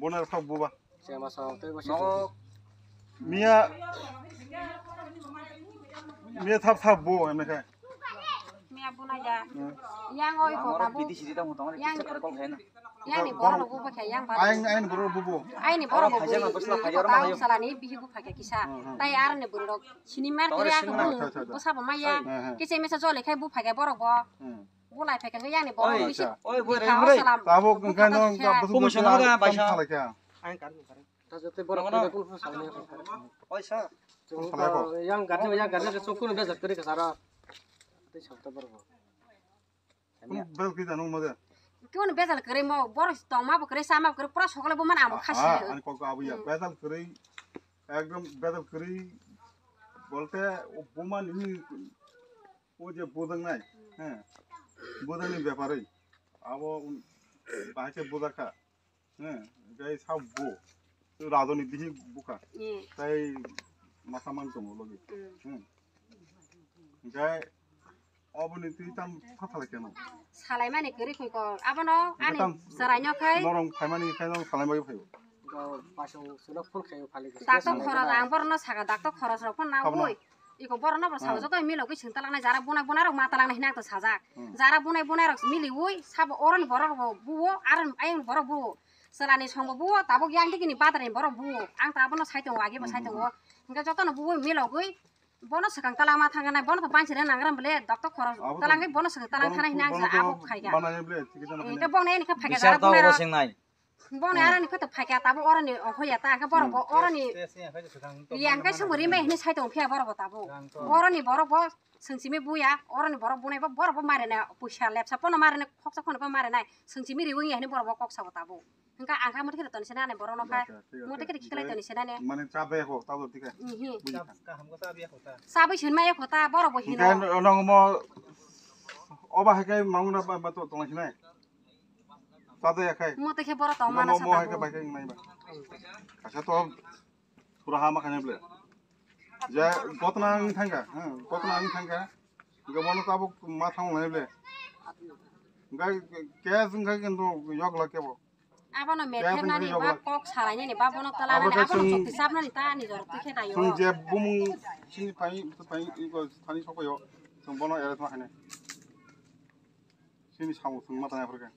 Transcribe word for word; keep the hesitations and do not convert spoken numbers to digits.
Bonar thap buba. Sema song tei bo Nogo. Miya. Miya thap thap bu emne khe. Miya bunai da. Hmm. Yang oi ko Amaro tabu. Piti sidi tamo tongani Yang picture kare kol khaina. Yang ni borok rok bu khe yang ba. Aing aing borok bu bu. Aini borok bu. Borok khaisa ma bwsla khayo rok ma khayo. Salani bihi bu phakhe kisa. Hmm, hmm. Tai ar ni bwrwi rok sini mar Tore kiri sini aku mar. Acha, acha, acha. Bwsa bo maya. Hmm, hmm. Kisa misa jole khai bu phakhe borok bo. Hmm. Bulai phai khe yang ni borok Oi, bisi. Oi, bo Bikha reng rei. Salam. Tabuk engkha no Bukha tabuk Kumu sana ga baisa. Salai kha. Ang kar ni kar. Ta jote borok Nang, nang. Kule kul salam ya. Oi, sa. Salam ko. Yang gari yang gari ke sokun bejak kari ke sara. Tei sabta borok. Kun bel ki janu mo de. Kun bejal kare mo borok tongma bo kare sama bo kare pura sokole bo man amo khasi. Ah, ani kok abu ya. Hmm. Bejal kare ekdom bejal kare bolte o buman ni O je bujang nai, he, bujang ni bepar oi, abo un-, bahai khe bujak kha, he, gai sa bu, rajoni bihi bukha, Hmm. tai masa man tongo logi, Hmm. he, gai oboni twi tam phathala keno. Salai mani kwrwi khoi ko, abono ani Betam chwraino khai. Norong phaimani khai norong salai bai phaibo. Dakto khoros ang borno saka dakto khoros rok phano nabui. Iko borno bo sao joto milo gwi sengta langnai jara bunai bunai rok mata langnai hinang to sajak. Jara bunai bunai rok miliui sabo oroni borok bo buo aron ayung borok buo. Selani songbo buo tabuk yang dikini badar ni borok buo. Ang ta abono sai tongo agi bo sai tongo. Hingke jotono buo milo gwi bono swkang talangma thangkha nai bono to bansi rina nangra bole doctor khoro talangwi bono swkang talang thana hinang sa abo khaikha. Hingke bongni ani khe phaikha jara bunai rok. Bongni aroni khe to phaikha tabuk oroni ongkhoya ta hingke borok bo oroni yang khe sumuri mai hinwi sai tong phiya borok bo tabuk. Oroni borok bo sungsimi buya oroni borok bunai bo borok bo marina puisa lepsa pono marina khoksa khoni bo marinai sungsimi riwi hinwi borok bo kok sabo tabuk. Hingke ang kha muti khe toni senani borok no kha. Muti khe khiklai toni senani. Mane cha be ko ta do tikai. Ihi. Buji kha. Sabai sen maya kho ta borok bo hino. Hingke nong mo oba hai kai mangna ba to tong sinai. Ta de kai. Muti khe borok tong mana sa ta. Mo hai kai bai kai nai ba. Asa to pura ha ma khane ble. Ja gotna ang thangka. Gotna ang thangka. Hingke mo no tabuk ma thang nai ble. Hingke ke hingke kintu yok la ke bo. Abono methemnani ba kok salainani ba bono tolanani abono chokti chapnani ta ani jora twi khe naio. Chwng je bumung chini pai pai iko thani sokpaio chwng bono arrest ma khainai. Chini samung chwng ma tangya phurkhe.